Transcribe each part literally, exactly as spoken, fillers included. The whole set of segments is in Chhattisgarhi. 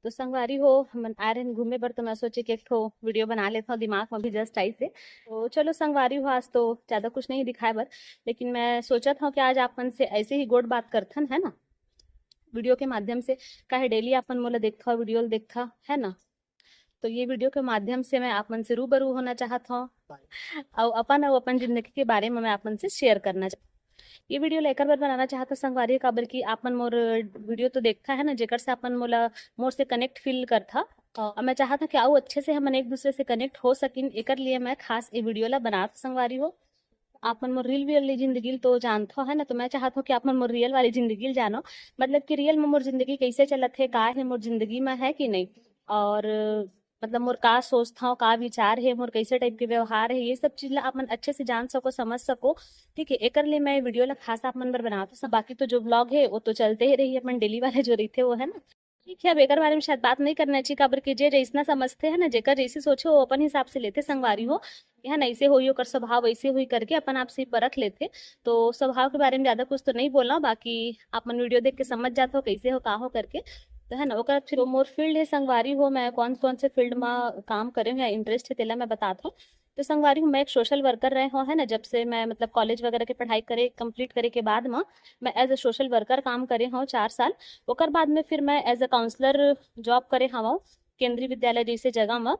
तो संगवारी हो, हमन आए रहेन घूमे बर, तो मैं सोचे कि एक ठो वीडियो बना लेथव, दिमाग में भी जस्ट आइस हे। तो चलो संगवारी हो, आज तो ज्यादा कुछ नहीं दिखाए बर, लेकिन मैं सोचत हव कि आज आप मन से ऐसे ही गोठ बात करथन, है ना, वीडियो के माध्यम से। काहे डेली आप मन मोला देखथव, वीडियो ल देखथव, है ना, तो ये वीडियो के माध्यम से मैं आप मन से रूबरू होना चाहत हव, अउ अपन अउ अपन जिंदगी के बारे में मैं आप मन से शेयर करना चाहत। ये वीडियो ला एकर बर बनाना चाहत हव संगवारी, काबर कि आप मन मोर वीडियो तो देखथव, है ना, जेकर से आप मन मोला, मोर से कनेक्ट फील करथव। अउ मैं चाहत हव कि अउ अच्छे से हमन एक दूसरे से कनेक्ट हो सकिन, एकर लिए मैं खास ये वीडियो ला बनात हव संगवारी हो। आप मन मोर रियल वाली जिंदगी ल तो जानथव, है ना, तो मैं चाहत हव कि आप मन मोर रियल वाली जिंदगी ल जानो, मतलब कि रियल में मोर जिंदगी कैसे चलत हे, का हे मोर जिंदगी में, है कि नहीं, और मतलब मोर का सोचथव, का विचार हे, मोर कैसे टाइप के व्यवहार हे, ये सब चीज ला आप मन अच्छे से जान सको, समझ सको। ठीक है, एकर लिए मैं वीडियो ला खास आप मन बर बनात हव। बाकी तो जो व्लॉग हे वो तो चलते ही रही, अपन डेली वाले जो रहिथे वो, है ना। ठीक है, अब एकर बारे में शायद बात नहीं करना चाहिए, काबर कि जे जैसना समझथे, है ना, जेकर जैसे सोचे वो अपन हिसाब से लेथे संगवारी हो, है ना, ऐसे होई ओकर स्वभाव, ऐसे होई करके अपन आप से परख लेथे। तो स्वभाव के बारे में ज्यादा कुछ तो नहीं बोलना, बाकी आप मन वीडियो देख के समझ जात हो कैसे हो, का हो करके। तो है ना, ओकर फिर मोर फील्ड हे संगवारी हो, मैं कौन कौन से फील्ड में काम करे हूँ या इंटरेस्ट है, तेला मैं बतात हूँ। तो संगवारी हो, मैं एक सोशल वर्कर रहे हूँ, है ना, जब से मैं मतलब कॉलेज वगैरह के पढ़ाई करे, कंप्लीट करे के बाद में मैं एज अ सोशल वर्कर काम करे हूँ चार साल। ओकर बाद में फिर मैं एज अ काउंसलर जॉब करे हूँ केंद्रीय विद्यालय जैसे जगह में,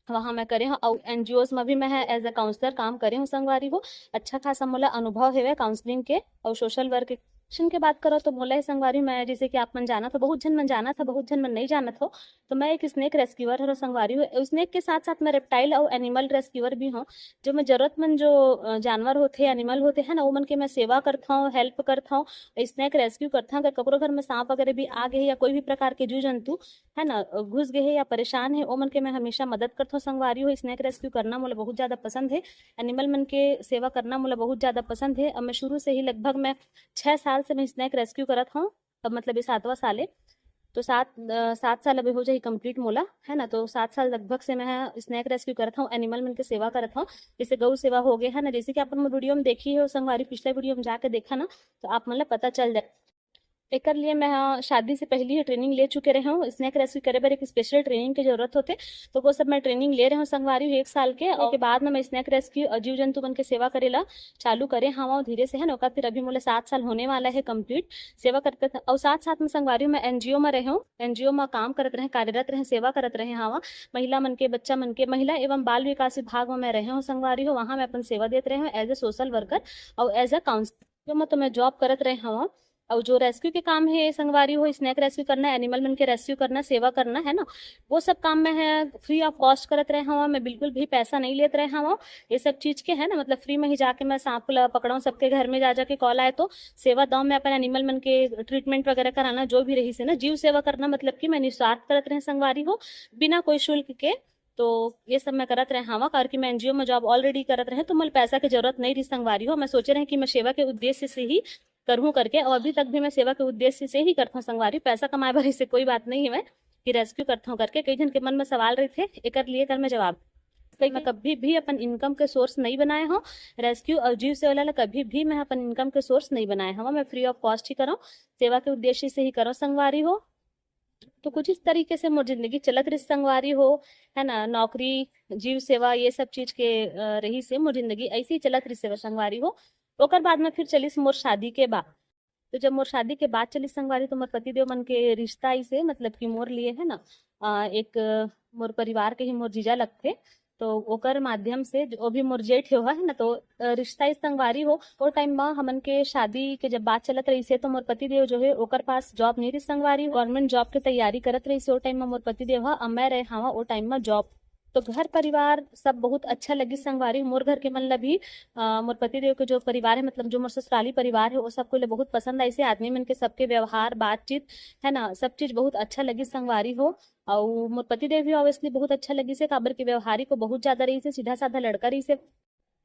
वहाँ मैं करे हूँ। अउ एनजीओज में भी मैं एज अ काउंसलर काम करे हूँ संगवारी हो। अच्छा खासा मोला अनुभव हेवय काउंसलिंग के अउ सोशल वर्क। के बात करो तो मोला हे संगवारी, मैं जैसे कि आप मन जानत हो, बहुत झन मन जानत हो, बहुत झन मन नहीं जानत हो, तो मैं एक स्नेक रेस्क्यूअर हूँ संगवारी हो। स्नेक के साथ साथ मैं रेप्टाइल अउ एनिमल रेस्क्यूअर भी हूँ। जो मैं जरूरतमंद जो अ, जानवर होथे, एनिमल होथे, है ना, ओमन के मैं सेवा करथौं, हेल्प करथौं, स्नेक रेस्क्यू करथौं। अगर ककरो घर में सांप वगैरह भी आ गए या कोई भी प्रकार के जीव जंतु, है ना, अ, घुस गए हे या परेशान हे, ओमन के मैं हमेशा मदद करथौं संगवारी हो। स्नेक रेस्क्यू करना मोला बहुत ज्यादा पसंद हे, एनिमल मन के सेवा करना मोला बहुत ज्यादा पसंद हे। अब मैं शुरू से ही, लगभग मैं छह साल से मैं स्नेक रेस्क्यू करत हूँ। अब मतलब ये सातवां साल हे, तो सात अ, सात साल अभी हो जाही कंप्लीट मोला, है ना। तो सात साल लगभग से मैं स्नेक रेस्क्यू करत हूँ, एनिमल मन के सेवा करत हूँ। जैसे गौ सेवा हो गए, है ना, जैसे कि अपन वीडियो में देखी हो संगवारी, पिछला वीडियो में जाके देखा ना, तो आप मन ला पता चल जाए। एकर लिए मैं ह शादी से पहले ही ट्रेनिंग ले चुके रहे हूँ। स्नेक रेस्क्यू करे बर एक स्पेशल ट्रेनिंग के जरूरत होथे, तो वो सब मैं ट्रेनिंग ले रहे हूँ संगवारी हो एक साल के। और के बाद में मैं स्नेक रेस्क्यू और जीव जंतु मन के सेवा करे ला चालू करे हवं धीरे से, है ना। ओकर फिर अभी मोला सात साल होने वाला है कंप्लीट सेवा करते थे। और साथ साथ में संगवारी हो, मैं एनजीओ में रहे हूँ, एनजीओ में काम करत रहे, कार्यरत रहे, सेवा करत रहे हवं। महिला मन के, बच्चा मन के, महिला एवं बाल विकास विभाग में मैं रहे हूँ संगवारी हो, वहाँ मैं अपन सेवा देत रहे हूँ एज अ सोशल वर्कर और एज अ काउंसलर में तो मैं जॉब करत रहे हवं। और जो रेस्क्यू के काम है संगवारी हो, स्नेक रेस्क्यू करना, एनिमल मन के रेस्क्यू करना, सेवा करना, है ना, वो सब काम मैं है फ्री ऑफ कॉस्ट करत रहे हवं। मैं बिल्कुल भी पैसा नहीं लेत रहे हवं ये सब चीज के, है ना। मतलब फ्री में ही जाके मैं सांप ला पकड़ाऊं, सबके घर में जा जाके कॉल आए तो सेवा दऊं, मैं अपन एनिमल मन के ट्रीटमेंट वगैरह कराना, जो भी रहिस हे ना, जीव सेवा करना, मतलब कि मैं निस्वार्थ करत रहे संगवारी हो, बिना कोई शुल्क के। तो ये सब मैं करत रहे हवं, काबर कि मैं एनजीओ में जॉब ऑलरेडी करत रहे, तो मोला पैसा के जरूरत नहीं रही संगवारी हो। मैं सोचे रहे कि मैं सेवा के उद्देश्य से ही करहूं करके, और अभी तक भी मैं सेवा के उद्देश्य से ही करथौं संगवारी। पैसा कमाए बर ऐसे कोई बात नहीं है कि रेस्क्यू करथौं करके। कई झन के मन में सवाल रहिथे, एकर लिए कर मैं जवाब, कई मैं कभी भी अपन इनकम के सोर्स नहीं बनाए हूँ। रेस्क्यू और जीव सेवा ला कभी भी मैं अपन इनकम के सोर्स नहीं बनाए हूँ, मैं फ्री ऑफ कॉस्ट ही करौं, सेवा के उद्देश्य से ही करौं संगवारी हो। तो कुछ इस तरीके से मोर जिंदगी चलत रहिस संगवारी हो, है ना। नौकरी, जीव सेवा, ये सब चीज के अ, रहिस हे मोर जिंदगी, ऐसे ही चलत रहिस हे संगवारी हो। ओकर बाद में फिर चलिस मोर शादी के बाद। तो जब मोर शादी के बाद चलिस संगवारी, तो मोर पतिदेव मन के रिश्ता आइस हे, मतलब कि मोर लिए, है ना, अ, एक अ, मोर परिवार के ही मोर जीजा लगथे, तो ओकर माध्यम से जो भी मोर जेठ हे, है ना, तो अ, रिश्ता आइस संगवारी हो। ओ टाइम म हमन के शादी के जब बात चलत रहिस हे, तो मोर पतिदेव जो हे ओकर पास जॉब नहीं रहिस संगवारी, गवर्नमेंट जॉब के तैयारी करत रहिस हे ओ टाइम म मोर पतिदेव ह, अउ मैं रहे हवं ओ टाइम म जॉब। तो घर परिवार सब बहुत अच्छा लगिस संगवारी। मोर घर के मन ला भी अ, मोर पतिदेव के जो परिवार हे, मतलब जो मोर ससुराली परिवार हे, वो सब कोई ला बहुत पसंद आइस हे। आदमी मन के सबके व्यवहार, बातचीत, है ना, सब चीज बहुत अच्छा लगिस संगवारी हो। अउ मोर पतिदेव भी ऑब्वियसली बहुत अच्छा लगिस हे, काबर के व्यवहारिक वो बहुत ज्यादा रहिस हे, सीधा साधा लड़का रहिस हे,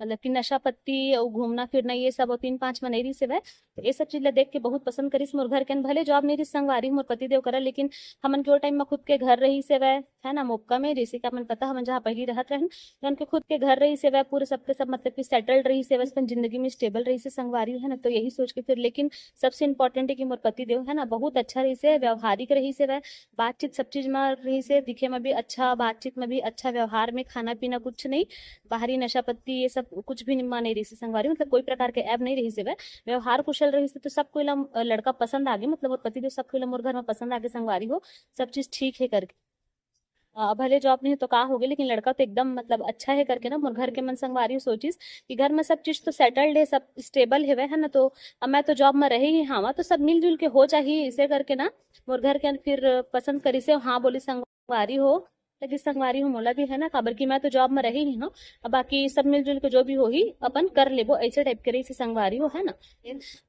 मतलब कि नशा पत्ती अउ घूमना फिरना ये सब वो तीन पांच में नहीं रहिस हे। तो ये सब चीज ला देख के बहुत पसंद करिस मोर घर के। भले जॉब नहीं रहिस संगवारी मोर पतिदेव करा, लेकिन हमन के ओ टाइम में खुद के घर रहिस हे, है ना, मोपका में, जैसे कि अपन पता, हमन जहाँ पहली रहत रहन, तो उनके खुद के घर रहिस हवय, पूरे सबके सब, मतलब कि सेटल्ड रहिस हवय, अपन जिंदगी में स्टेबल रहिस हे संगवारी हो, है ना। तो यही सोच के फिर, लेकिन सबसे इंपॉर्टेंट है कि मोर पति देव, है ना, बहुत अच्छा रहिस हे, व्यवहारिक रहिस हवय, बातचीत सब चीज में रहिस हे, दिखे में भी अच्छा, बातचीत में भी अच्छा, व्यवहार में, खाना पीना कुछ नहीं, बाहरी नशा पत्ती ये सब कुछ भी मा नहीं रहिस हे संगवारी, मतलब कोई प्रकार के ऐब नहीं रहिस हवय, व्यवहार कुशल रहिस हे, तो सब कोई ला, अ, लड़का पसंद आगे, मतलब मोर पति देव सब कोई ला मोर घर में पसंद आगे संगवारी हो, सब चीज ठीक है करके। अ, भले जॉब नहीं तो का होगे, लेकिन लड़का तो एकदम, मतलब, अच्छा है करके ना, मोर घर के मन संगवारी हो सोचिस कि घर में सब चीज तो सेटल्ड है, सब स्टेबल हेवय, है ना। तो अब मैं तो जॉब में रहे ही हावा, तो सब मिलजुल के हो जाही, इसे करके ना मोर घर के फिर पसंद करिस हे, हाँ बोली संगवारी हो। लगिस संगवारी हो मोला भी, है ना, काबर कि मैं तो जॉब में रहे ही हूँ। अब बाकी सब मिलजुल के जो भी होही, अपन कर लेबो, ऐसे टाइप के रहिस हे संगवारी हो, है ना।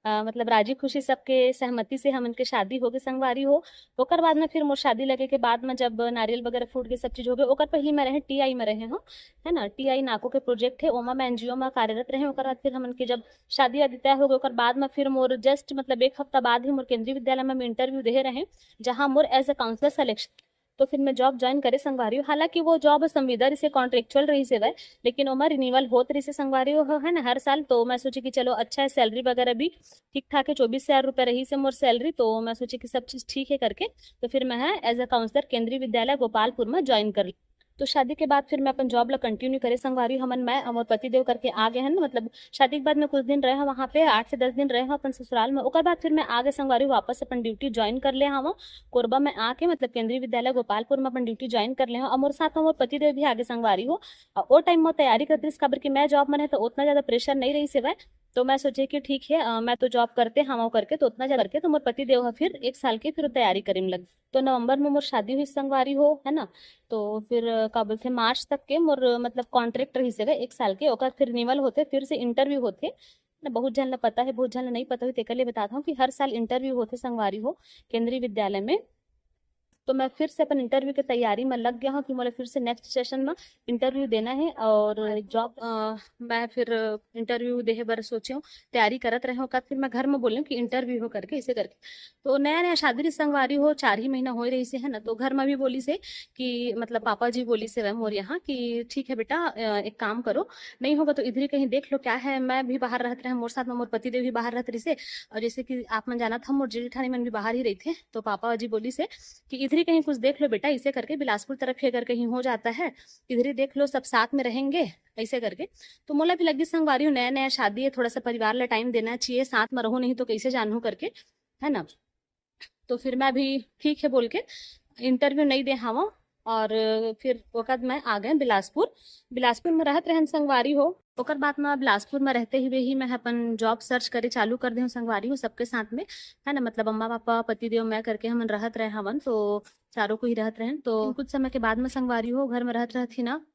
अ, मतलब राजी खुशी, सबके सहमति से हमन के शादी होगे संगवारी हो। ओकर बाद में फिर मोर शादी लगे के बाद में जब नारियल वगैरह फूट के सब चीज होगे, ओकर पहले मैं रहे टीआई में रहे हूँ, है ना, टीआई नाको के प्रोजेक्ट है, ओमा मैं एनजीओ में कार्यरत रहे। ओकर बाद फिर हमन के जब शादी आदि तय होगे, ओकर बाद में फिर मोर जस्ट, मतलब, एक हफ्ता बाद ही मोर केंद्रीय विद्यालय में इंटरव्यू देहे रहे, जहाँ मोर एज अ काउंसलर सिलेक्शन। तो फिर मैं जॉब ज्वाइन करे संगवारी हो। हालांकि वो जॉब संविदा रहिस हे, कॉन्ट्रेक्चुअल रहिस हवय, लेकिन ओमा रिन्यूअल होत रहिस हे संगवारी हो, है ना, हर साल। तो मैं सोचे कि चलो, अच्छा है, सैलरी वगैरह भी ठीक ठाक है, चौबीस हजार रुपये रहिस हे मोर सैलरी, तो मैं सोचे कि सब चीज ठीक है करके। तो फिर मैं है एज अ काउंसलर केंद्रीय विद्यालय गोपालपुर में ज्वाइन कर ली। तो शादी के बाद फिर मैं अपन जॉब ला कंटिन्यू करे संगवारी हो। हमन, मैं और मोर पति देव करके आ गए हैं ना, मतलब शादी के बाद मैं कुछ दिन रहे हूँ वहाँ पे, आठ से दस दिन रहे हूँ अपन ससुराल में। ओकर बाद फिर मैं आगे संगवारी हो वापस अपन ड्यूटी ज्वाइन कर ले हूँ कोरबा में आके, मतलब केंद्रीय विद्यालय गोपालपुर में अपन ड्यूटी ज्वाइन कर ले हूँ। और मोर साथ में मोर पति देव भी आगे संगवारी हो। और वो टाइम में तैयारी करत रहिस, काबर कि मैं जॉब में रहे तो उतना ज्यादा प्रेशर नहीं रहिस हवय। तो मैं सोचे कि ठीक है, अ, मैं तो जॉब करते हूँ करके, तो उतना ज्यादा करके, तो मोर पति देव ह फिर एक साल के फिर तैयारी करे में लग। तो नवंबर में मोर शादी हुई संगवारी हो, है ना। तो फिर, अ, का बोलथे, मार्च तक के मोर, अ, मतलब कॉन्ट्रैक्ट रहिस हवय एक साल के, ओकर फिर रिन्यूअल होथे, फिर से इंटरव्यू होथे ना। बहुत झन ला पता है, बहुत झन ला नहीं पता होही, तेकर लिए बताता हूँ कि हर साल इंटरव्यू होथे संगवारी हो केंद्रीय विद्यालय में। तो मैं फिर से अपन इंटरव्यू के तैयारी में लग गया हूँ कि मोला फिर से नेक्स्ट सेशन में इंटरव्यू देना है और जॉब, अ, मैं फिर इंटरव्यू देहे बर सोचे हूँ, तैयारी करत रहे हूँ। ओकर फिर मैं घर में बोले हूँ कि इंटरव्यू हो करके, इसे करके। तो नया नया शादी रहिस संगवारी हो, चार ही महीना होए रहिस हे, है ना। तो घर में भी बोलिस हे कि, मतलब पापा जी बोलिस हे मोर यहाँ कि ठीक है बेटा, अ, एक काम करो, नहीं होगा तो इधर ही कहीं देख लो, क्या है, मैं भी बाहर रहत रहे, मोर साथ में मोर पति देव भी बाहर रहत रहिस हे। और जैसे कि आप मन जानत हो, मोर जेठानी मन भी बाहर ही रहिथे, तो पापा जी बोलिस हे कि इधर ही कहीं कुछ देख लो बेटा, इसे करके बिलासपुर तरफ ही अगर कहीं हो जाता है, इधर ही देख लो, सब साथ में रहेंगे, ऐसे करके। तो मोला भी लगिस संगवारी हो, नया नया शादी है, थोड़ा सा परिवार ला टाइम देना चाहिए, साथ में रहो नहीं तो कैसे जानहू करके, है ना। तो फिर मैं भी ठीक है बोल के इंटरव्यू नहीं दे हावं। और फिर ओकर बाद मैं आ गए बिलासपुर। बिलासपुर में रहत रहन संगवारी हो। ओकर बाद मैं बिलासपुर में रहते हुए ही मैं अपन जॉब सर्च करे चालू कर दे हूँ संगवारी हो, सबके साथ में, है ना। मतलब अम्मा पापा, पति देव, मैं करके हमन रहत रहे हवन, तो चारों को ही रहत रहन। तो कुछ समय के बाद में संगवारी हो घर में रहत रहत ही ना,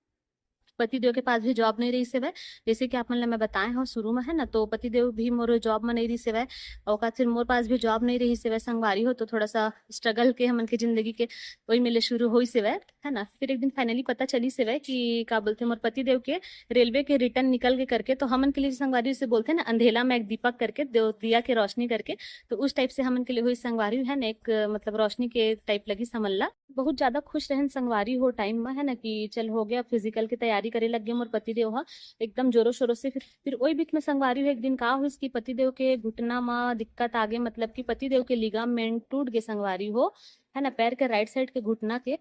पति देव के पास भी जॉब नहीं रहिस हवय। जैसे कि आप मन ला मैं बताए हूँ शुरू में, है ना, तो पति देव भी मोर जॉब में नहीं रहिस हवय, और ओकर फिर मोर पास भी जॉब नहीं रहिस हवय संगवारी हो। तो थोड़ा सा स्ट्रगल के हमन के जिंदगी के वही मेले शुरू होइस हवय, है ना। फिर एक दिन फाइनली पता चलिस हवय कि का बोलथे, मोर पति देव के रेलवे के रिटर्न निकल के करके, तो हमन के लिए संगवारी से बोलथे ना, अंधेला में एक दीपक करके, देव दिया के रोशनी करके, तो उस टाइप से हमन के लिए हुई संगवारी, है ना, एक, मतलब रोशनी के टाइप लगिस हमन ला। बहुत ज्यादा खुश रहन संगवारी हो टाइम में, है ना, कि चल हो गया, फिजिकल की तैयारी करे लग गए मोर पति देव ह एकदम जोरों शोरों से। फिर फिर ओई बीच में संगवारी हो एक दिन का हुई कि पति देव के घुटना में दिक्कत आ गए, मतलब कि पति देव के लिगामेंट टूट गए संगवारी हो, है ना, पैर के राइट साइड के घुटना के।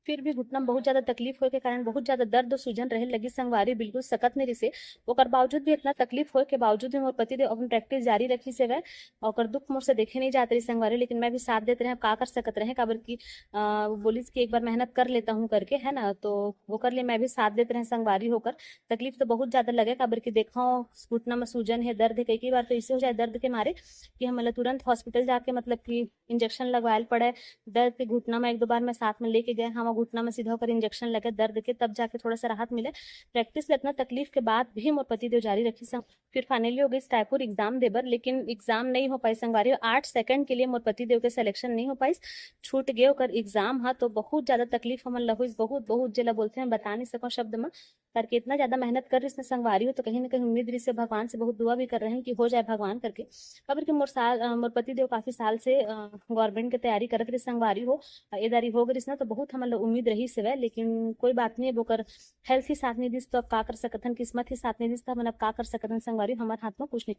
फिर भी घुटना में बहुत ज्यादा तकलीफ होए के कारण बहुत ज्यादा दर्द और सूजन रहे लगी संगवारी, बिल्कुल सकत नहीं रिसे। ओकर बावजूद भी, इतना तकलीफ होए के बावजूद भी मोर पति देव अपन प्रैक्टिस जारी रखिस हवय। ओकर दुख मोर से देखे नहीं जात रही संगवारी, लेकिन मैं भी साथ देत रहे, का कर सकत रहे, काबर कि अ, वो बोलिस कि एक बार मेहनत कर लेता हूँ करके, है ना। तो ओकर लिए मैं भी साथ देत रहे संगवारी हो ओकर। तकलीफ तो बहुत ज्यादा लगे, काबर कि देखा, घुटना में सूजन है, दर्द है, कई कई बार तो ऐसे हो जाए दर्द के मारे कि हमन ला तुरंत हॉस्पिटल जाके, मतलब कि इंजेक्शन लगवाए ल पड़े। दर्द के घुटना में एक दो बार मैं साथ में लेके गए, हम घुटना में सीधा होकर इंजेक्शन लगे दर्द के, तब जाके थोड़ा सा राहत मिले। प्रैक्टिस ले इतना तकलीफ के बाद भी मोर पति देव जारी रखिस। फिर फाइनली हो गई रायपुर एग्जाम देबर, लेकिन एग्जाम नहीं हो पाई संगवारी। आठ सेकंड के लिए मोर पति देव के सिलेक्शन नहीं हो पाइस, छूट गए ओकर एग्जाम हा। तो बहुत ज्यादा तकलीफ हमन ला हुई, बहुत, बहुत जेला बोलते हैं, बता नहीं सको शब्द में। करके इतना ज्यादा मेहनत कर रहिस ना संगवारी हो, तो कहीं ना कहीं उम्मीद रहिस हे, भगवान से बहुत दुआ भी कर रहे हैं कि हो जाए भगवान करके। काबर कि मोर साल, अ, मोर पति देव काफी साल से, अ, गवर्नमेंट के तैयारी करत रहिस संगवारी हो, अ, ए दारी हो गे रहिस ना, तो बहुत हमन ला उम्मीद रहिस हवय, लेकिन कोई बात नहीं, अब ओकर हेल्थ ही साथ नहीं दिस, तो अब का कर सकत हन, किस्मत ही साथ नहीं दिस, तो हमन अब का कर सकत हन संगवारी, हमर हाथ में कुछ नहीं।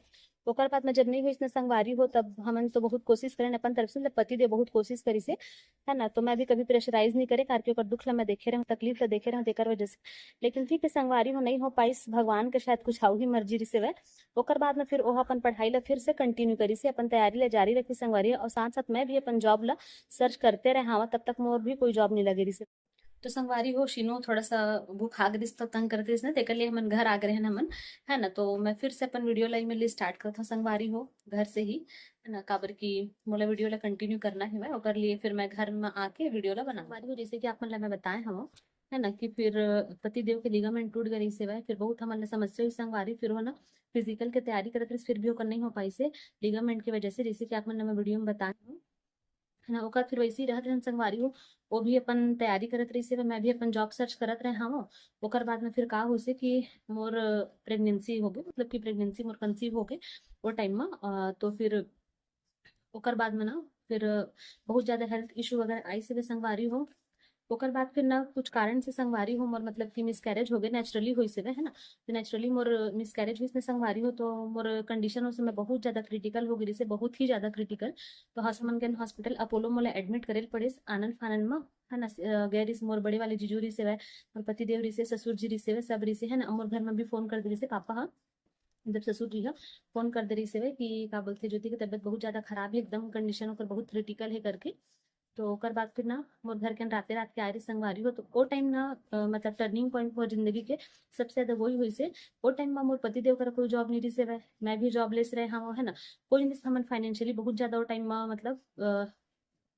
ओकर बाद में जब नहीं होइस ना संगवारी हो, तब हमन तो बहुत कोशिश करेन अपन तरफ से, मतलब पति देव बहुत कोशिश करिस हे, है ना। तो मैं भी कभी प्रेशराइज नहीं करे, काबर कि ओकर दुख ला मैं देखे रहूं, तकलीफ ला देखे रहूं, तेकर वजह से। लेकिन ठीक है संगवारी हो, नहीं हो पाइस, भगवान के शायद कुछ आऊ ही मर्जी रिसे वै। ओकर बाद में फिर ओह अपन पढ़ाई ला फिर से कंटिन्यू करिस हे, अपन तैयारी ला जारी रखिस संगवारी हो, और साथ साथ मैं भी अपन जॉब ला सर्च करते रहे हावं, तब तक मोर भी कोई जॉब नहीं लगे रिसे। तो संगवारी हो, शीनो थोड़ा सा भूखा गे रिस तो तंग करत रिस ना, तेकर लिए हमन घर आ गे रहेन हमन, है ना। तो मैं फिर से अपन वीडियो ला एमे ले स्टार्ट करत हूँ संगवारी हो, घर से ही, है ना, काबर कि मोला वीडियो ला कंटिन्यू करना है, मैं ओकर लिए फिर मैं घर में आके वीडियो ला बनाऊँ। संगवारी हो, जैसे कि आप मन ला मैं बताए हूँ, है ना, कि फिर पति देव के लिगामेंट टूट गे रिस हे, फिर बहुत हमन ला समस्या हुई संगवारी, फिर हो ना फिजिकल के तैयारी करत रहिस, फिर भी ओकर नहीं हो पाइस हे लिगामेंट की वजह से, जैसे कि आप मन ला मैं वीडियो में बताए हूँ, है ना। ओकर फिर वैसे ही रहत रहन संगवारी हो, वो भी अपन तैयारी करत रहिस हे, मैं भी अपन जॉब सर्च करत रहे हावं। ओकर बाद में फिर का होइस हे कि मोर प्रेगनेंसी हो गे, मतलब कि प्रेगनेंसी मोर कंसीव हो गे वो टाइम में। अ, तो फिर ओकर बाद में ना फिर बहुत ज्यादा हेल्थ इशू वगैरह आइस हे संगवारी हो। ओकर बाद फिर ना कुछ कारण से संगवारी हो मोर, मतलब कि मिसकैरेज हो गे, नेचुरली होइस हे, है ना। तो नेचुरली मोर मिसकैरेज होइस ने संगवारी हो, तो मोर कंडीशन उस समय बहुत ज्यादा क्रिटिकल हो गे रिसे, बहुत ही ज्यादा क्रिटिकल। तो हस-, हमन के हॉस्पिटल अपोलो मोला एडमिट करे ल पड़िस आनंद फानंद म, है ना। अ, गए रिस मोर बड़े वाले जीजू रिसे, मोर पति देव रिसे, ससुर जी रिसे, सब रिसे, है ना। मोर घर में भी फोन कर दे रिसे पापा ह, मतलब ससुर जी ह फोन कर दे रिसे कि का बोलथे, ज्योति के तबीयत बहुत ज्यादा खराब है, एकदम कंडीशन ओकर बहुत क्रिटिकल है करके। तो ओकर बाद फिर ना मोर घर के राते रात के आए रिस संगवारी हो, तो ओ टाइम ना, अ, मतलब टर्निंग पॉइंट मोर जिंदगी के सबसे ज्यादा वही होइस हे। ओ टाइम में मोर पति देव करा कोई जॉब नहीं रिस हे, मैं भी जॉबलेस रहे हावं, है ना। कोई नहीं, हमन फाइनेंशियली बहुत ज्यादा ओ टाइम में, मतलब, अ,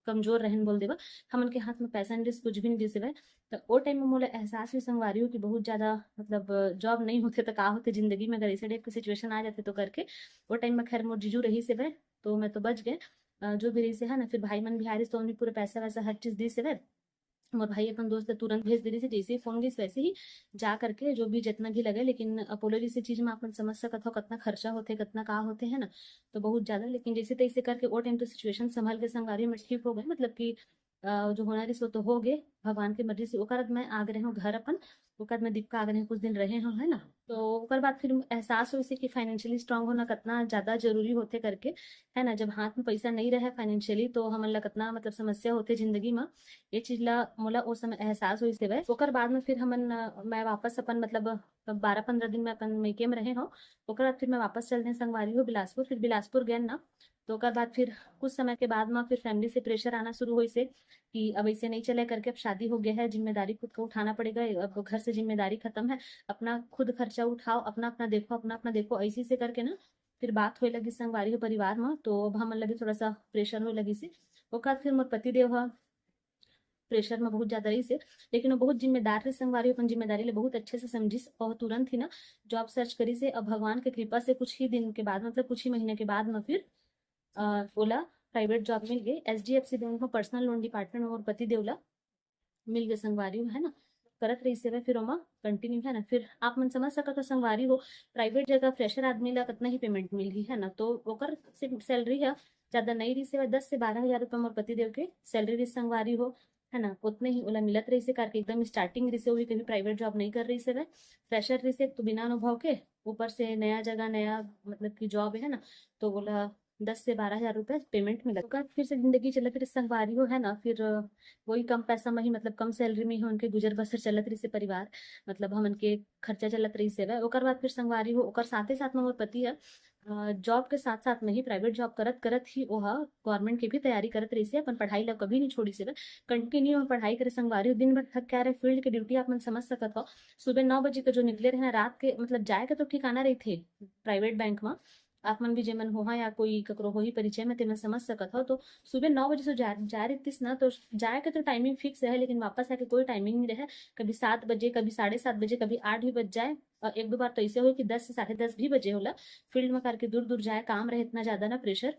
कमजोर रहन बोल देवा, हमन के हाथ में पैसा नहीं रिस, कुछ भी नहीं रिस हे। तो ओ टाइम में मोला एहसास हुई संगवारी हो कि बहुत ज्यादा, मतलब, जॉब नहीं होथे तो का होथे जिंदगी में, अगर ऐसे टाइप के सिचुएशन आ जाथे तो करके। ओ टाइम में खैर मोर जीजू रहिस हे, तो मैं तो बच गए। अ, जो भी रहिस हे, है ना, फिर भाई मन भी आ रिस, तो उन्हें पूरा पैसा वैसा हर चीज दिस हे। मोर भाई अपन दोस्त ला तुरंत भेज दे रिस हे, जैसे ही फोन गिस वैसे ही जा करके जो भी जितना भी लगे, लेकिन अपोलो जैसे चीज में आप मन समझ सकत हो कितना खर्चा होथे, कितना का होथे, है ना, तो बहुत ज्यादा। लेकिन जैसे तैसे करके ओ टाइम तो सिचुएशन संभल के संगवारी में ठीक हो गए, मतलब कि, अ, जो होना रिस वो तो हो गए भगवान के मर्जी से। ओकर बाद मैं आ गए हूँ घर अपन, ओकर बाद मैं दीपिका आ गए हूँ, कुछ दिन रहे हूँ, है ना। तो ओकर बाद फिर एहसास होइस हे कि फाइनेंशियली स्ट्रांग होना कितना ज्यादा जरूरी होथे करके, है ना। जब हाथ में पैसा नहीं रहे फाइनेंशियली, तो हमन ला कितना, मतलब, समस्या होथे जिंदगी में। ये चीज ला मोला ओ समय एहसास होइस हे। ओकर बाद में फिर हमन, अ, मैं वापस अपन, मतलब, बारह पंद्रह दिन में अपन मइके में रहे हूँ। ओकर बाद फिर मैं वापस चल दें संगवारी हो बिलासपुर। फिर बिलासपुर गए ना, तो ओकर बाद फिर कुछ समय के बाद में फिर फैमिली से प्रेशर आना शुरू होइस हे कि अब ऐसे नहीं चले करके, अब शादी हो गया है, जिम्मेदारी खुद को उठाना पड़ेगा, अब घर से जिम्मेदारी खत्म है, अपना खुद खर्चा उठाओ, अपना अपना देखो, अपना अपना देखो, ऐसे से करके ना फिर बात होए लगी संगवारी हो परिवार में। तो अब हमन ला भी थोड़ा सा प्रेशर होए लगिस हे। ओकर बाद फिर मोर पति देव ह प्रेशर में बहुत ज्यादा रहिस हे, लेकिन वो बहुत जिम्मेदार रहिस संगवारी, अपन जिम्मेदारी ला बहुत अच्छे से समझिस और तुरंत ही ना जॉब सर्च करिस हे। अब भगवान के कृपा से कुछ ही दिन के बाद, मतलब कुछ ही महीने के बाद में फिर, अ, ओला प्राइवेट जॉब मिल गई। H D F C bank में पर्सनल लोन डिपार्टमेंट में मोर पति देव ला मिल गए संगवारी हो, है ना, करत रहिस हे, फिर ओमा कंटिन्यू, है ना। फिर आप मन समझ सकत हो संगवारी हो, प्राइवेट जगह फ्रेशर आदमी ला कितना ही पेमेंट मिलही, है ना। तो ओकर सैलरी है ज्यादा नहीं रहिस हे, दस से बारह हजार रुपया मोर पति देव के सैलरी रहिस संगवारी हो, है ना। उतने ही ओला मिलत रहिस हे, करके एकदम स्टार्टिंग रहिस हे, वो भी कभी प्राइवेट जॉब नहीं कर रहिस हे, फ्रेशर रहिस हे, तो बिना अनुभव के ऊपर से नया जगह, नया, मतलब कि जॉब है ना, तो बोला दस से बारह हजार रुपया पेमेंट मिला। ओकर फिर से जिंदगी चलत रहिस संगवारी हो, है ना। फिर, अ, वही कम पैसा में ही, मतलब कम सैलरी में ही उनके गुजर बसर चलत रहिस हे परिवार, मतलब हमन के खर्चा चलत रहिस हे। ओकर बाद फिर संगवारी हो, ओकर साथे साथ में मोर पति है, अ, जॉब के साथ साथ में ही, प्राइवेट जॉब करत करत ही ओहा गवर्नमेंट के भी तैयारी करत रहिस हे, अपन पढ़ाई ला कभी नहीं छोड़िस हे, कंटिन्यू पढ़ाई करे संगवारी हो। दिन भर थक के आ रहे, फील्ड के ड्यूटी आप मन समझ सकत हो, सुबह नौ बजे के जो निकले रहे ना, रात के, मतलब जाए के तो ठिकाना रहिथे प्राइवेट बैंक में, आप मन भी जेमन होहा या कोई ककरो होही परिचय में, तेमन समझ सकत हो। तो सुबह नौ बजे से जा, जा रहितिस ना, तो जाए के तो टाइमिंग फिक्स रहे, लेकिन वापस आके कोई टाइमिंग नहीं रहे। कभी सात बजे, कभी साढ़े सात बजे, कभी आठ भी बज जाए। और एक दो बार तो ऐसे हो कि दस से साढ़े दस भी बजे होला, फील्ड में करके दूर दूर जाए, काम रहे इतना ज्यादा ना, प्रेशर।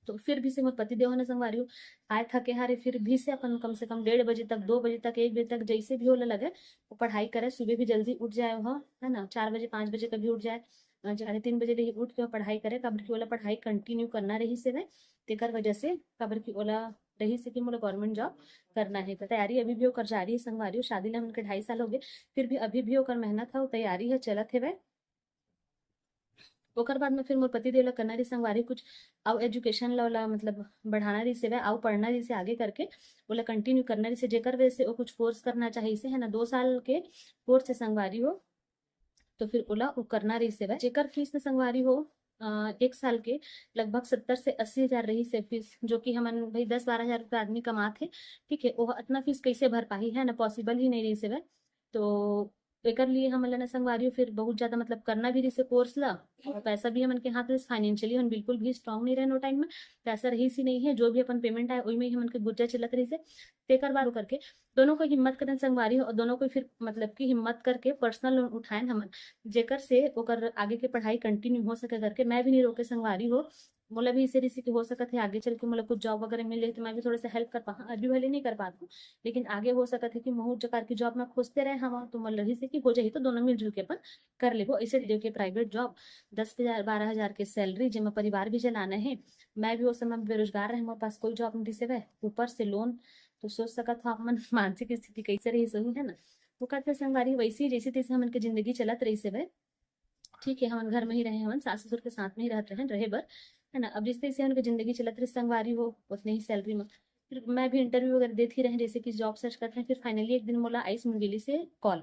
तो फिर भी से मोर पति देव ह ना संगवारी हो, आए थके हारे, फिर भी से अपन कम से कम डेढ़ बजे तक, दो बजे तक, एक बजे तक, जैसे भी ओला लगे, वो पढ़ाई करे। सुबह भी जल्दी उठ जाए हो, है ना, चार बजे, पाँच बजे कभी उठ जाए, अ, साढ़े तीन बजे ले ही उठ के वो पढ़ाई करे, काबर कि ओला पढ़ाई कंटिन्यू करना रहिस हवय, तेकर वजह से, काबर कि ओला रहिस हे कि मोला गवर्नमेंट जॉब करना है। तो तैयारी अभी भी ओकर जारी है संगवारी हो, शादी ला हमन के ढाई साल हो गए, फिर भी अभी भी ओकर मेहनत ह, तैयारी ह, चलत हेवय। ओकर बाद में फिर मोर पति देव ला करना रहिस संगवारी कुछ अउ एजुकेशन ला ओला मतलब बढ़ाना रहिस हवय, अउ पढ़ना रहिस हे आगे करके, ओला कंटिन्यू करना रहिस हे, जेकर वजह से वो कुछ कोर्स करना चाहिस हे, है ना, दो साल के कोर्स है संगवारी हो। तो फिर ओला वो करना रहिस हवय, जेकर फीस न संगवारी हो, अ, एक साल के लगभग सत्तर से अस्सी हजार रहिस हे फीस, जो कि हमन भाई दस बारह हजार रुपया आदमी कमात हे, ठीक है, वो अतना फीस कैसे भर पाही, है ना, पॉसिबल ही नहीं रहिस हवय। तो एकर लिए हमन ला ना संगवारी हो फिर बहुत ज्यादा मतलब करना भी रहिस हे कोर्स ला, और पैसा भी हमन के हाथ में, फाइनेंशियली हमन बिल्कुल भी स्ट्रांग नहीं रहन वो टाइम में, पैसा रहिस ही नहीं है, जो भी अपन पेमेंट आए ओही में ही हमन के गुर्जा चलत रहिस हे। तेकर बाद करके दोनों को हिम्मत करन संगवारी हो, और दोनों को फिर मतलब कि हिम्मत करके पर्सनल लोन उठाएन हमन, जेकर से ओकर आगे के पढ़ाई कंटिन्यू हो सके करके। मैं भी नहीं रोके संगवारी हो, मोला भी इसे रहिस हे कि हो सकत है आगे चल के मोला कुछ जॉब वगैरह मिले तो मैं भी थोड़ा सा हेल्प कर पाऊँ। अभी भले नहीं कर पात हूँ, लेकिन आगे हो सकत है कि महूँ जकार की जॉब मैं खोजते रहे हवा, तो मोला रहिस हे कि हो जाही तो दोनों मिलजुल के अपन कर लेबो। ऐसे देख के प्राइवेट जॉब, दस हजार, बारह हजार के सैलरी, जेमा परिवार भी चलाना है। मैं भी वो समय बेरोजगार रहे, मोर पास कोई जॉब नहीं रहिस हवय, ऊपर से लोन, तो सोच सकत हो आप मन मानसिक स्थिति कैसे रहिस होही, है ना। ओकर फिर संगवारी वैसे ही जैसे तैसे हमन के जिंदगी चलत रहिस हवय, ठीक है, हमन घर में ही रहे, हमन सास ससुर के साथ में ही रहत रहे, रहे बर, है ना। अब जैसे तैसे हमन के जिंदगी चलत रहिस संगवारी हो, उतने ही सैलरी में। फिर मैं भी इंटरव्यू वगैरह देत ही रहे, जैसे कि जॉब सर्च करत रहे। फिर फाइनली एक दिन मोला आइस मुंगेली से कॉल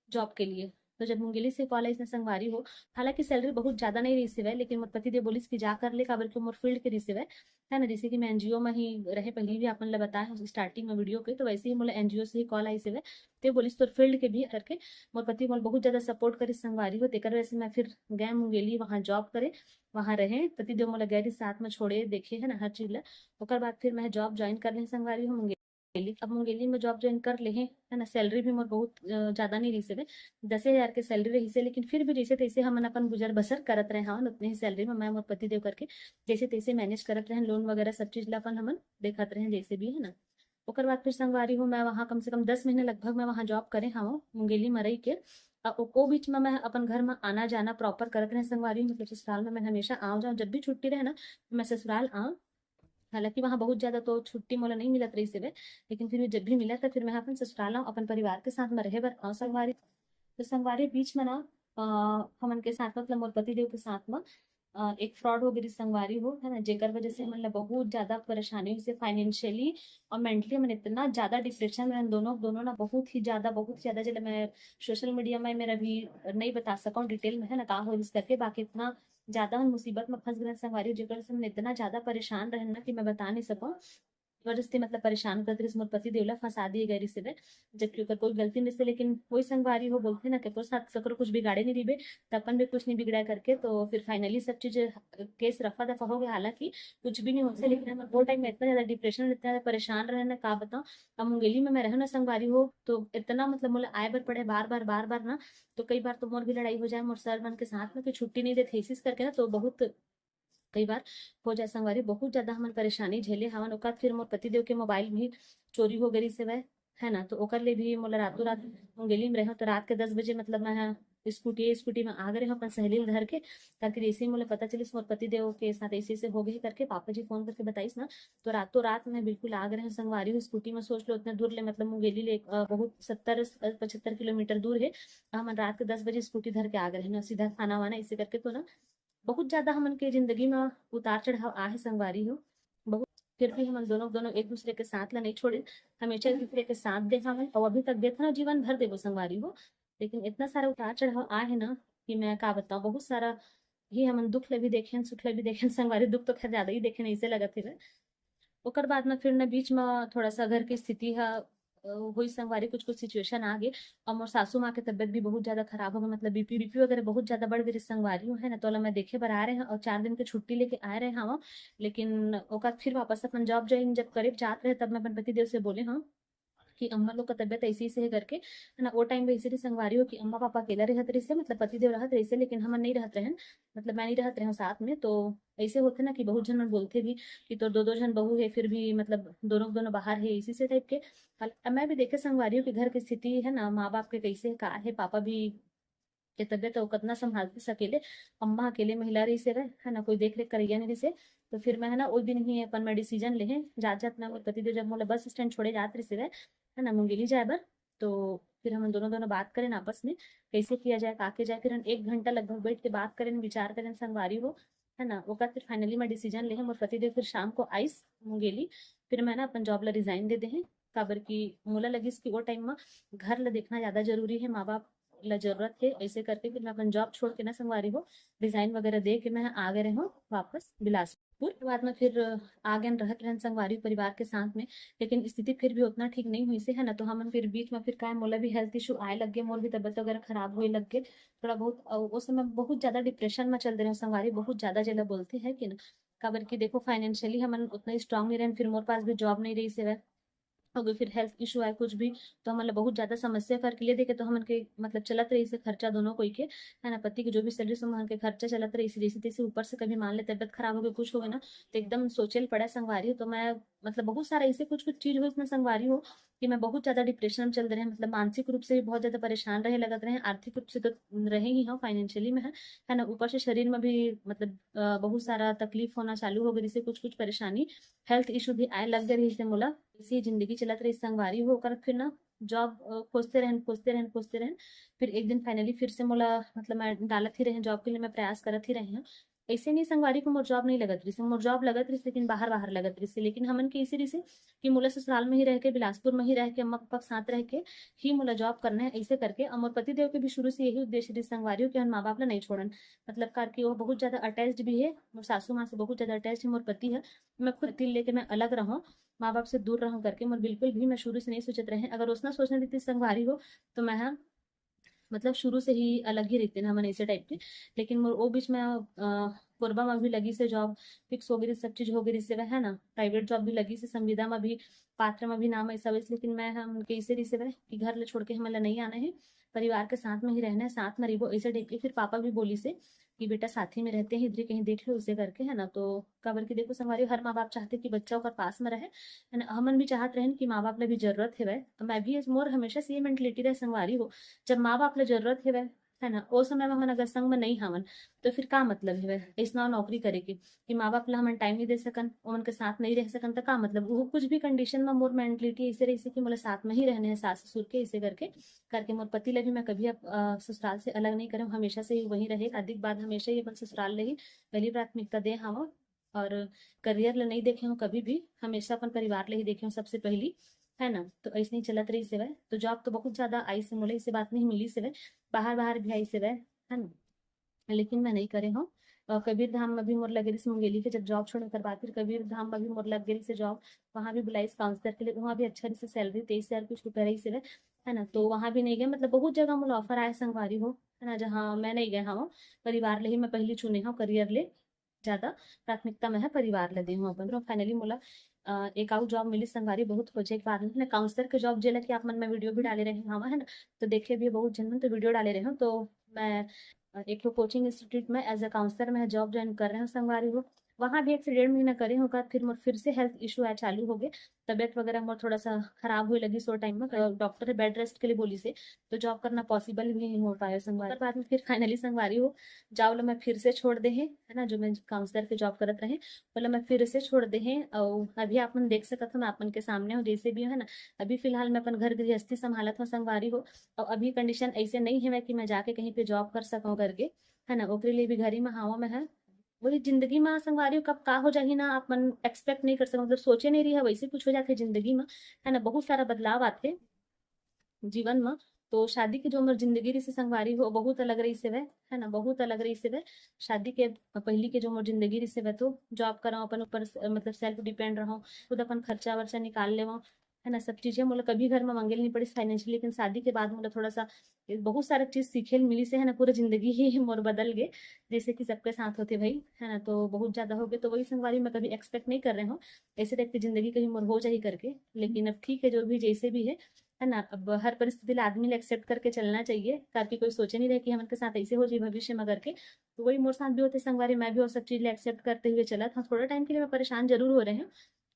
जॉब के लिए। तो जब मुंगेली से कॉल आइस ना संगवारी हो, हालांकि सैलरी बहुत ज्यादा नहीं रहिस हवय, लेकिन मोर पति देव बोलिस कि जा कर ले, काबर कि मोर फील्ड के रहिस हवय, है ना। जैसे कि मैं एनजीओ में ही रहे, पहली भी आप मन ला बताए हूँ स्टार्टिंग में वीडियो के, तो वैसे ही मोला एनजीओ से ही कॉल आइस हवय। ते बोलिस तोर फील्ड के भी करके। मोर पति मोला बहुत ज्यादा सपोर्ट करिस संगवारी हो, तेकर वजह से मैं फिर गए मुंगेली, वहाँ जॉब करे, वहाँ रहे। पति देव मोला गए रहिस साथ में छोड़े, देखे, है ना, हर चीज ला। ओकर बाद फिर मैं जॉब ज्वाइन कर ले संगवारी हो मुंगेली। अब मुंगेली में जॉब ज्वाइन कर ले, है ना, सैलरी भी मोर बहुत अ, ज्यादा नहीं रहिस हवय, दसे हजार के सैलरी रहिस हे, लेकिन फिर भी जैसे तैसे हमन अपन गुजर बसर करत रहे हवन उतने ही सैलरी में, मैं मोर पति देव करके जैसे तैसे मैनेज करत रहे, लोन वगैरह सब चीज ला अपन हमन देखत रहे जैसे भी, है ना। ओकर बाद फिर संगवारी हो, मैं वहाँ कम से कम दस महीना लगभग मैं वहाँ जॉब करे हवं मुंगेली मरई के। अ, ओ, ओ बीच में मैं अपन घर में आना जाना प्रॉपर करत रहे संगवारी हो, मतलब ससुराल में मैं हमेशा आव जाव, जब भी छुट्टी रहे ना, मैं ससुराल आव। हालांकि वहाँ बहुत ज्यादा तो छुट्टी मोला नहीं मिलत रहिस हवय, लेकिन फिर भी जब भी मिला, तो फिर मैं अपन ससुराल आव, अपन परिवार के साथ में रहे बर आव संगवारी। तो संगवारी बीच में ना, अ, हमन के साथ, मतलब मोर पति देव के साथ में, अ, एक फ्रॉड हो गिस संगवारी हो, है ना, जेकर वजह से हमन ला बहुत ज्यादा परेशानी होइस हे, फाइनेंशियली और मेंटली हमन इतना ज्यादा डिप्रेशन में रहन दोनों, दोनों ना बहुत ही ज्यादा, बहुत ही ज्यादा, जेला मैं सोशल मीडिया में मेरा भी नहीं बता सकूं डिटेल में, है ना, का होइस करके, बाकी इतना ज्यादा हम मुसीबत में फंस गए संगवारी, जेकर से हमन इतना ज्यादा परेशान रहन ना कि मैं बता नहीं सकूं। जबरदस्ती मतलब परेशान करत रहिस, मोर पति देव ला फंसा दिए गए रहिस हवय, जबकि ओकर कोई गलती नहीं रहिस हे। लेकिन वही संगवारी हो, बोलथे ना, केकरो साथ केकरो कुछ बिगाड़े नहीं रहिबे, त अपन भी कुछ नहीं बिगड़ा करके। तो फिर फाइनली सब चीज, केस रफा दफा हो गया। हालांकि कुछ भी नहीं होइस हे, लेकिन हमर वो टाइम में इतना ज्यादा डिप्रेशन, इतना ज्यादा परेशान रहे ना, का बताऊं। अब मुंगेली में मैं रहे ना संगवारी हो, तो इतना मतलब मोला आए बर पड़े बार बार, बार बार ना, तो कई बार तो मोर भी लड़ाई हो जाए मोर सर मन के साथ में, कि छुट्टी नहीं देथे, इसिस करके ना, तो बहुत कई बार हो जाए संगवारी, बहुत ज्यादा हमन परेशानी झेले हवन। ओकर फिर मोर पति देव के मोबाइल भी चोरी हो गए रहिस हवय, है ना, तो ओकर ले भी मोला रातों रात मुंगेली में रहे, तो रात के दस बजे मतलब मैं ह स्कूटी, स्कूटी में आ गए रहे अपन सहेली ल धर के, ताकि जैसे ही मोला पता चलिस मोर पति देव के साथ ऐसे ऐसे हो गए करके, पापा जी फोन करके बताइस ना, तो रातों रात मैं बिल्कुल आ गए रहे संगवारी हो स्कूटी में। सोच लो इतना दूर ले, मतलब मुंगेली ले अ, बहुत सत्तर पचहत्तर किलोमीटर दूर है। हमन रात के दस बजे स्कूटी धर के आ गए रहे ना सीधा थाना वाना, ऐसे करके तो ना बहुत ज्यादा हमन के जिंदगी में उतार चढ़ाव आहे संगवारी हो, बहुत। फिर भी हमन दोनों, दोनों एक दूसरे के साथ ला नहीं छोड़े, हमेशा एक दूसरे के साथ दे हवन और अभी तक देथन, जीवन भर देबो संगवारी हो। लेकिन इतना सारा उतार चढ़ाव आहे ना कि मैं का बताऊं, बहुत सारा ही हमन दुख ला भी देखेन, सुख ला भी देखेन संगवारी। दुख तो खैर ज्यादा ही देखेन, ऐसे लगत हे। ओकर बाद में फिर ना बीच में थोड़ा सा घर की स्थिति ह अ, होई संगवारी, कुछ कुछ सिचुएशन आ गए और मोर सासू माँ के तबियत भी बहुत ज्यादा खराब हो गई, मतलब बीपी बीपी वगैरह बहुत ज्यादा बढ़ गई संगवारी हो, है ना। तो ओला मैं देखे बर आ रहे हैं और चार दिन के छुट्टी लेके आए रहे हवा, लेकिन ओकर फिर वापस अपन जॉब ज्वाइन जब करे जात रहे तब मैं अपन पति देव से बोले हूँ कि अम्मा लोग का तबियत ऐसे ऐसे है करके, है ना। वो टाइम पे ऐसे रहिस संगवारी हो कि अम्मा पापा अकेला रहत रहिस हे, मतलब पति देव रहत रहिस हे, लेकिन हमन नहीं रहत रहन, मतलब मैं नहीं रहत रहूँ साथ में। तो ऐसे होथे ना कि बहुत झन मन बोलथे भी कि तोर दो दो झन बहू है, फिर भी मतलब दोनों के दोनों बाहर है, इसी से टाइप के। हाल-, अब मैं भी देखे संगवारी हो कि घर की स्थिति है ना, माँ बाप के कैसे का है, पापा भी के तबियत अउ कतना संभालतिस अकेले, अम्मा अकेले महिला रहिस हवय, है ना, कोई देख रेख करइया नहीं रहिस हे। तो फिर मैं, है ना, ओ दिन ही अपन मैं डिसीजन लेहे, जात जात मैं मोर पति देव जब मोला बस स्टैंड छोड़े जात रहिस हवय, है ना, मुंगेली जाए बर। तो फिर हमन दोनों दोनों बात करेन आपस में, कैसे किया जाए, का किया जाए। फिर हम एक घंटा लगभग बैठ के बात करेन, विचार करेन संगवारी हो, है ना। ओकर फिर फाइनली मैं डिसीजन लेहे, मोर पति देव फिर शाम को आइस मुंगेली। फिर मैं ना अपन जॉब ला रिजाइन दे देहे, काबर कि मोला लगिस कि वो टाइम म घर ला देखना ज्यादा जरूरी है, माँ बाप ला जरूरत है, ऐसे करके फिर मैं अपन जॉब छोड़ के ना संगवारी हो, रिजाइन वगैरह दे के मैं आ गए रहूँ वापस बिलासपुर। बाद में फिर आ गए रहत रहन संगवारी परिवार के साथ में, लेकिन स्थिति फिर भी उतना ठीक नहीं हुई से, है ना। तो हमन फिर बीच में फिर काय मोला भी हेल्थ इशू आए लग गए, मोर भी तबियत वगैरह खराब होए लग गए थोड़ा बहुत। अउ उस समय बहुत ज्यादा डिप्रेशन में चल रहे संगवारी, बहुत ज्यादा जेला बोलते हैं कि ना, काबर कि देखो फाइनेंशियली हमन उतना स्ट्रांग नहीं रहन, फिर मोर पास भी जॉब नहीं रही से, हो गई, फिर हेल्थ इशू आए कुछ भी, तो हमन ला बहुत ज्यादा समस्या करके ले देखे, तो हमन के मतलब चलत रहिस हे खर्चा दोनों कोई के, है ना। पति के जो भी सैलरी से हमन के खर्चा चलत रहिस हे, जैसे तैसे ऊपर से कभी मान ले तबियत खराब हो गई, कुछ हो गया ना, तो एकदम सोचे ल पड़ा संगवारी हो। तो मैं मतलब बहुत सारा ऐसे कुछ कुछ चीज हो इसमें संगवारी हो कि मैं बहुत ज्यादा डिप्रेशन में चल रहे हैं, मतलब मानसिक रूप से भी बहुत ज्यादा परेशान रहे लगत रहे, आर्थिक रूप से तो रहे ही हो, फाइनेंशियली में है, है ना। ऊपर से शरीर में भी मतलब अ, बहुत सारा तकलीफ होना चालू हो गई, जैसे कुछ कुछ परेशानी, हेल्थ इशू भी आए लग गए रहिस हे मोला। ऐसी जिंदगी चलत रही संगवारी हो, ओकर फिर ना जॉब खोजते रहन, खोजते रहन, खोजते रहन। फिर एक दिन फाइनली फिर से मोला मतलब मैं डालत ही रहे जॉब के लिए, मैं प्रयास करत ही रहे हूँ। ऐसे नहीं संगवारी को मोर जॉब नहीं लगत रहिस, मोर जॉब लगत रहिस, लेकिन बाहर बाहर लगत रहिस। लेकिन हमन के इसी रहिस कि मोला ससुराल में ही रह के, बिलासपुर में ही रह के, अम्मा पापा के साथ रह के ही मोला जॉब करना है, ऐसे करके। और मोर पति देव के भी शुरू से यही उद्देश्य रहिस संगवारी हो कि हम माँ बाप ला नहीं छोड़न, मतलब करके वो बहुत ज्यादा अटैच्ड भी है, मोर सासू माँ से बहुत ज्यादा अटैच्ड है मोर पति है। मैं खुद दिल लेके मैं अलग रहूँ, माँ बाप से दूर रहूँ करके मोर बिल्कुल भी मैं शुरू से नहीं सोचत रहे। अगर उसना सोचना रहितिस संगवारी हो तो मैं ह मतलब शुरू से ही अलग ही रहितेन हमन ऐसे टाइप के। लेकिन मोर ओ बीच में अ, कोरबा में भी लगिस हे जॉब, फिक्स हो गई, सब चीज हो गई से, है ना। प्राइवेट जॉब भी लगिस हे, संविदा में भी, पात्र में भी नाम ऐसा वैसे, लेकिन मैं हम कैसे रहिस हे कि घर ले छोड़ के हमन ला नहीं आना है, परिवार के साथ में ही रहना है, साथ में रहिबो, ऐसे टाइप के। फिर पापा भी बोलिस हे कि बेटा साथ ही में रहते हैं, इधर कहीं देख लो, इसे करके, है ना। तो काबर कि देखो संगवारी, हर माँ बाप चाहते कि बच्चा ओकर पास में रहे, है ना। हमन भी चाहत रहन कि माँ बाप ला भी जरूरत हेवय। तो मैं भी, मोर हमेशा से ये मेंटलिटी रहे संगवारी हो, जब माँ बाप ला जरूरत हेवय, है ना, ओ समय में हमन अगर संग में नहीं हावन, तो फिर का मतलब हेवय ऐसना नौकरी करे के कि माँ बाप ला हमन टाइम नहीं दे सकन, ओमन के साथ नहीं रह सकन, तो का मतलब? वो कुछ भी कंडीशन में मोर मेंटलिटी ऐसे रहिस कि मोला साथ में ही रहने हैं सास ससुर के, ऐसे करके करके मोर पति ला भी मैं कभी अब अ, ससुराल से अलग नहीं करे हूँ, हमेशा से ही वहीं रहे। शादी के बाद हमेशा ही अपन ससुराल ले ही पहली प्राथमिकता दे हवं। और करियर ला नहीं देखे हूँ कभी भी, हमेशा अपन परिवार ले ही देखे हूँ सबसे पहली, है ना। तो ऐसे ही चलत रहिस हेवय। तो जॉब तो बहुत ज्यादा आइस हे मोला, ऐसे बात नहीं मिलिस हेवय, बाहर बाहर भी आइस हेवय, है ना, लेकिन मैं नहीं करे हूँ। और कबीर धाम में भी मोर लगे रहिस मुंगेली के, जब जॉब छोड़े कर बाद फिर कबीर धाम में भी मोर लग गई से जॉब, वहाँ भी बुलाइस काउंसलर के लिए, वहाँ भी अच्छा रहिस सैलरी, तेईस हजार कुछ रुपया रहिस हेवय, है ना। तो वहाँ भी नहीं गए, मतलब बहुत जगह मोला ऑफर आए संगवारी हो, है ना, जहाँ मैं नहीं गए हूँ। परिवार ले ही मैं पहली चुने हूँ, करियर ले ज्यादा प्राथमिकता में है परिवार ला दे हूँ अपन। तो फाइनली मोला अ, एक आउ जॉब मिली संगवारी, बहुत खोजे के बाद में काउंसलर के जॉब, जेला कि आप मन में वीडियो भी डाले रहे हवा, है ना। तो देखे भी बहुत जन मन तो वीडियो डाले रहे हो। तो मैं अ, एक ठो कोचिंग इंस्टीट्यूट में एज अ काउंसलर में जॉब ज्वाइन कर रहे हूँ संगवारी हो। वहाँ भी एक से डेढ़ महीना करे होकर फिर मोर फिर से हेल्थ इशू आए चालू हो गए, तबियत वगैरह मोर थोड़ा सा खराब हुए लगी सो टाइम में। डॉक्टर बेड रेस्ट के लिए बोली से, तो जॉब करना पॉसिबल भी नहीं हो पाया संगवारी। ओकर बाद में फिर फाइनली संगवारी हो, जॉब ला मैं फिर से छोड़ दे हे, है ना, जो मैं काउंसलर के जॉब करत रहे, ओला मैं फिर से छोड़ दे हे। और अभी आप मन देख सकत हो, मैं आप मन के सामने हूँ, जैसे भी हूँ, है ना। अभी फिलहाल मैं अपन घर गृहस्थी संभालत हूँ संगवारी हो, और अभी कंडीशन ऐसे नहीं है कि मैं जाके कहीं पे जॉब कर सकूँ करके, है ना। ओकरे लिए भी घर ही में हावा में है। वही जिंदगी में संगवारी हो, कब का हो जाही ना, आप मन एक्सपेक्ट नहीं कर सकते, मतलब सोचे नहीं रही है, वैसे कुछ हो जाते जिंदगी में, है ना। बहुत सारा बदलाव आते जीवन में। तो शादी के जो मोर जिंदगी रहिस हे संगवारी हो, बहुत अलग रहिस हेवय, है ना, बहुत अलग रहिस हेवय। शादी के पहली के जो मोर जिंदगी रहिस हेवय, तो जॉब करव, अपन ऊपर स-, मतलब सेल्फ डिपेंड रहव, खुद अपन खर्चा वर्चा निकाल लेवव, है ना, सब चीजें मोला कभी घर में मांगे नहीं पड़ी फाइनेंशियली, लेकिन शादी के बाद मोला थोड़ा सा बहुत सारा चीज सीखे ल मिली से, है ना, पूरा जिंदगी ही मोर बदल गए, जैसे कि सबके साथ होते भाई, है ना। तो बहुत ज्यादा हो गए, तो वही संगवारी मैं कभी एक्सपेक्ट नहीं कर रहे हूँ ऐसे टाइप की जिंदगी कहीं मोर हो जाही करके। लेकिन अब ठीक है, जो भी जैसे भी है, है ना, अब हर परिस्थिति ला आदमी ला एक्सेप्ट करके चलना चाहिए, ताकि कोई सोचे नहीं रहे कि हमन के साथ ऐसे हो जाए भविष्य में करके। तो वही मोर साथ भी होते संगवारी, मैं भी वो सब चीज ला एक्सेप्ट करते हुए चलत हूँ। थोड़ा टाइम के लिए मैं परेशान जरूर हो रहे हूँ,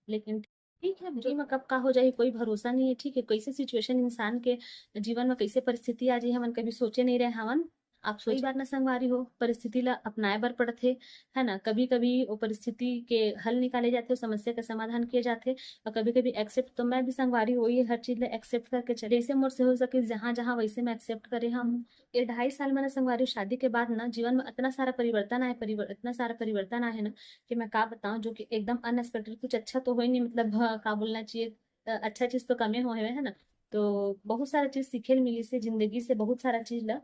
लेकिन ठीक है, जीवन में कब का हो जाही, कोई भरोसा नहीं है। ठीक है, कैसे सिचुएशन इंसान के जीवन में, कैसे परिस्थिति आ जाही, हमन कभी सोचे नहीं रहे हवन। आप सोच बार ना संगवारी हो, परिस्थिति ला अपनाए बर पड़थे, है ना। कभी कभी वो परिस्थिति के हल निकाले जाथे, समस्या का समाधान किए जाथे, और कभी कभी एक्सेप्ट, तो मैं भी संगवारी हो ये हर चीज ला एक्सेप्ट करके चले, जैसे मोर से हो सके जहाँ जहाँ वैसे मैं एक्सेप्ट करे हम। ये ढाई साल में ना संगवारी, शादी के बाद ना जीवन में इतना सारा परिवर्तन आए, परिवर-, इतना सारा परिवर्तन आए है ना, कि मैं का बताऊं, जो कि एकदम अनएक्सपेक्टेड, कुछ अच्छा तो हो ही नहीं, मतलब, हाँ, का बोलना चाहिए, अ, अच्छा चीज तो कमे हो है, है ना। तो बहुत सारा चीज सीखे ल मिली से जिंदगी से, बहुत सारा चीज ला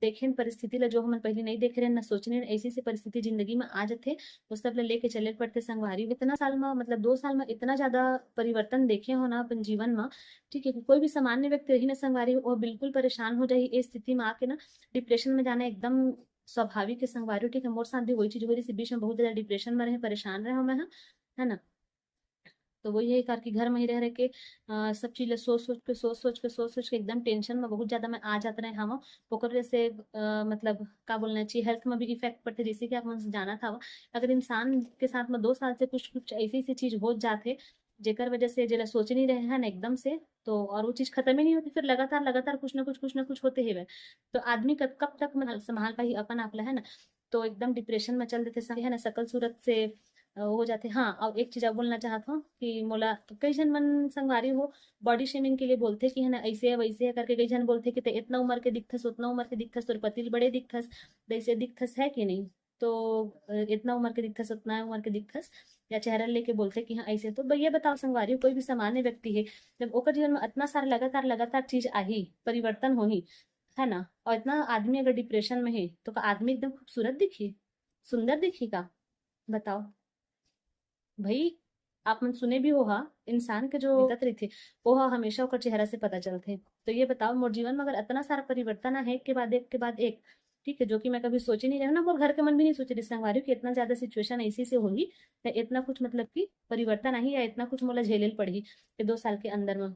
देखे न, परिस्थिति ला जो हमन पहले नहीं देखे रहे, ना सोचने रहे, ऐसी से परिस्थिति जिंदगी में आ जाथे, वो सब ला लेके चले ल पड़थे संगवारी। इतना साल में, मतलब, दो साल में इतना ज्यादा परिवर्तन देखे हो ना अपन जीवन में, ठीक है, कि कोई भी सामान्य व्यक्ति रही ना संगवारी, वो बिल्कुल परेशान हो जाही। इस स्थिति में आके ना डिप्रेशन में जाना एकदम स्वाभाविक है संगवारी, ठीक है। मोर साथ भी वही चीज हो रही थी, बीच में बहुत ज्यादा डिप्रेशन में रहे, परेशान रहे मैं, है ना। तो वही है करके घर में ही रह रह के, अ, सब चीज ला सोच सोच के, सोच सोच के, सोच सोच के एकदम टेंशन में बहुत ज्यादा मैं आ जात रहे हूँ। ओकर वजह से, अ, मतलब, का बोलना चाहिए, हेल्थ में भी इफेक्ट पड़ते, जैसे कि आप मन से जाना था, अगर इंसान के साथ में दो साल से कुछ कुछ ऐसी ऐसी चीज हो जाते, जेकर वजह से जेला सोच नहीं रहे हैं ना एकदम से, तो और वो चीज खत्म ही नहीं होती, फिर लगातार लगातार कुछ ना कुछ, कुछ ना कुछ होते ही। तो आदमी कब कब तक, मतलब, संभाल पाही अपन आप ला, है ना। तो एकदम डिप्रेशन में चल देते सब, है ना, शकल सूरत से, अ, हो जाते। हाँ, और एक चीज और बोलना चाहत हूँ कि मोला कई झन मन संगवारी हो बॉडी शेमिंग के लिए बोलते कि, है ना, ऐसे है वैसे है करके, कई झन बोलते कि ते इतना उम्र के दिखथस, उतना उम्र के दिखथस, तोर पति ले बड़े दिखथस, वैसे दिखथस, है कि नहीं। तो, अ, इतना उम्र के दिखथस, उतना उम्र के दिखथस, या चेहरा लेके बोलते कि हाँ ऐसे। तो भैया बताओ संगवारी, कोई भी सामान्य व्यक्ति है, जब ओकर जीवन में इतना सारा लगातार लगातार चीज आही, परिवर्तन होही, है ना, और इतना आदमी अगर डिप्रेशन में है, तो का आदमी एकदम खूबसूरत दिखी, सुंदर दिखी का? बताओ भाई। आप मन सुने भी हो हा, इंसान के जो बीतत रहिथे, वो हा हमेशा ओकर चेहरा से पता चलथे। तो ये बताओ, मोर जीवन में अगर इतना सारा परिवर्तन आए, एक के बाद एक के बाद एक, ठीक है, जो कि मैं कभी सोचे नहीं रहे हूँ ना, मोर घर के मन भी नहीं सोचे रहे संगवारी हो कि इतना ज्यादा सिचुएशन ऐसी से होही, या इतना कुछ, मतलब, कि परिवर्तन आही, या इतना कुछ मोला झेले ल पड़ही ये दो साल के अंदर में।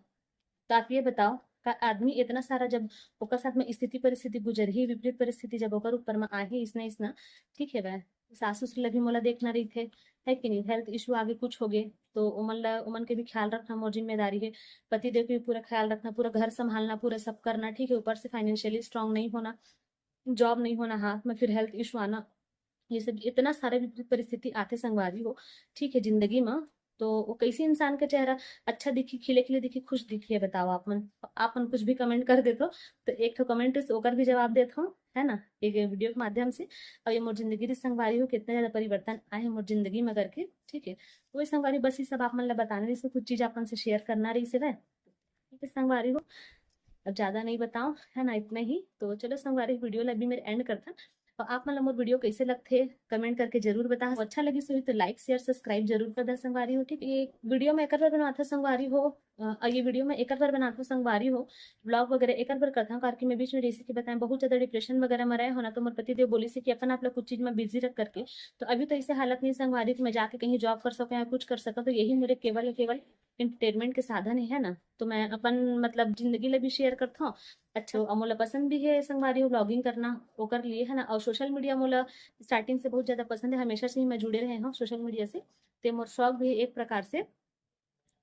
तो आप ये बताओ, का आदमी इतना सारा, जब ओकर साथ में स्थिति परिस्थिति गुजरही, विपरीत परिस्थिति जब ओकर ऊपर में आही, इसने इसना, ठीक है, वह सास ससुर ला भी मोला देखना रहिथे, है कि नहीं? हेल्थ इशू आगे कुछ हो गए, तो ओमन ला, ओमन के भी ख्याल रखना मोर जिम्मेदारी है। पति देव के भी पूरा ख्याल रखना, पूरा घर संभालना, पूरा सब करना, ठीक है। ऊपर से फाइनेंशियली स्ट्रांग नहीं होना, जॉब नहीं होना हाथ में, फिर हेल्थ इशू आना, ये सब इतना सारे विपरीत परिस्थिति आते संगवारी हो, ठीक है, जिंदगी में। तो वो कैसे इंसान का चेहरा अच्छा दिखी, खिले खिले दिखी, खुश दिखी है, बताओ आप मन। आप मन कुछ भी कमेंट कर देथो, तो एक ठो कमेंट से ओकर भी जवाब देत हूँ, है ना, एक वीडियो के माध्यम से। और ये मोर जिंदगी री संगवारी हो, कितना ज्यादा परिवर्तन आए है मोर जिंदगी में करके, ठीक है। तो वही संगवारी, बस ये सब आप मन ला बताना रहिस, कुछ चीज आप मन से शेयर करना रहिस है, ठीक है संगवारी हो। अब ज्यादा नहीं बताओ, है ना, इतना ही। तो चलो संगवारी, वीडियो ला अभी मेरे एंड करता। और आप मन ला मोर वीडियो कैसे लगथे, कमेंट करके जरूर बताओ। अच्छा लगिस होही तो लाइक, शेयर, सब्सक्राइब जरूर कर दे संगवारी हो, ठीक। ये वीडियो में एकर बर बनाता संगवारी हो, अ, ये वीडियो में एकर बर बनाता संगवारी हो, व्लॉग वगैरह एकर बर करता हूँ, करके मैं बीच में, जैसे कि बताएं, बहुत ज्यादा डिप्रेशन वगैरह में रहे हो ना, तो मोर पति देव बोलिस कि अपन आप ला कुछ चीज में बिजी रख करके। तो अभी तो ऐसे हालत नहीं संगवारी कि मैं जाके कहीं जॉब कर सकूँ या कुछ कर सकूँ, तो यही मेरे केवल केवल एंटरटेनमेंट के साधन ही है ना। तो मैं अपन, मतलब, जिंदगी ला भी शेयर करता हूँ। अच्छा, और मोला पसंद भी है संगवारी हो व्लॉगिंग करना, ओकर लिए, है ना। और सोशल मीडिया मोला स्टार्टिंग से बहुत ज्यादा पसंद है, हमेशा से ही मैं जुड़े रहे हूँ सोशल मीडिया से। ते मोर शौक भी है एक प्रकार से।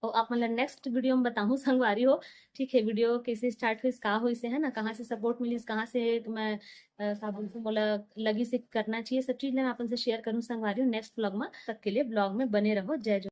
और आप, मतलब, नेक्स्ट वीडियो में बताऊँ संगवारी हो, ठीक है, वीडियो कैसे स्टार्ट होइस, का होइस, है ना, कहाँ से सपोर्ट मिलिस, कहाँ से मैं, अ, का बोलते, मोला लगिस करना चाहिए, सब चीज ला मैं अपन से शेयर करूँ संगवारी हो नेक्स्ट व्लॉग में। तक के लिए व्लॉग में बने रहो। जय जोहार।